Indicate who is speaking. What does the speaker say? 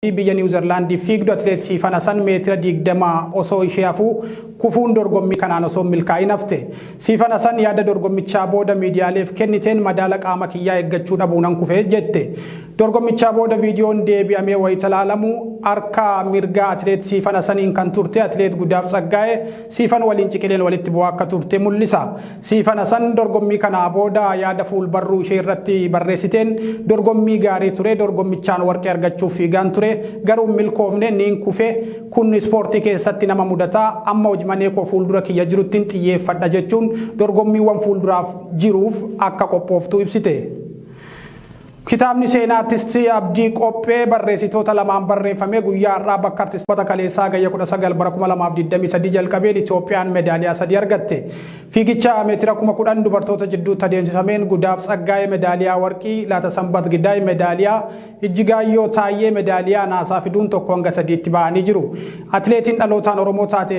Speaker 1: Biyya Niwuzerlaandiif fiigdu Atileet Siifan Hasan meetira 20 osoo ishee hafuu kufuun dorgommii kanaan osoo hin milkaa'in hafte. Siifan Hasan yaada dorgommichaa booda miidiyaaleef kenniteen madaala qaama kiyyaa eeggachuu dhabuunan kufe jette. Dorgommichaa booda viidiyoon deebi'amee wayita ilaalamu harka mirgaa Atileet Siifan Hasaniin kan turte Atileet Gudaaf Tsaggaayee Siifan waliin ciqileen walitti bu'aa akka turte mul'isa. Siifan Hasan dorgommii kanaa booda yaada fuulbarruu ishee irratti barreessiteen dorgommii gaarii ture, dorgommichaan warqee argachuuf fiigaan ture, garuu hin milkoofne, niin kufe, kun ispoortii keessatti nama mudata, amma hojmanee koo fuuldura kiyya jiruttin xiyyeeffadha jechuun dorgommiiwwan fuulduraaf jiruuf akka qophooftu ibsite. Kitaabni seenaa Artist Abdii Qophee barreessitoota lamaan barreeffame guyyaa har'aa bakka artistoota kaleessaa Hagayya 19 bara 2023 jalqabeen Itoophiyaan meedaaliyaa sadii argatte. Fiigicha meetira 10,000 dubartoota jidduutti adeemsifameen Gudaaf Tsaggaayee meedaaliyaa warqii, Laatasanbat Gidaay meedaaliyaa, Ijjigaayyoo Taayyee meedaaliyaa naasaa fiduun 1 hanga 3tti ba'anii jiru. Atileetiin dhalootaan Oromoo taatee.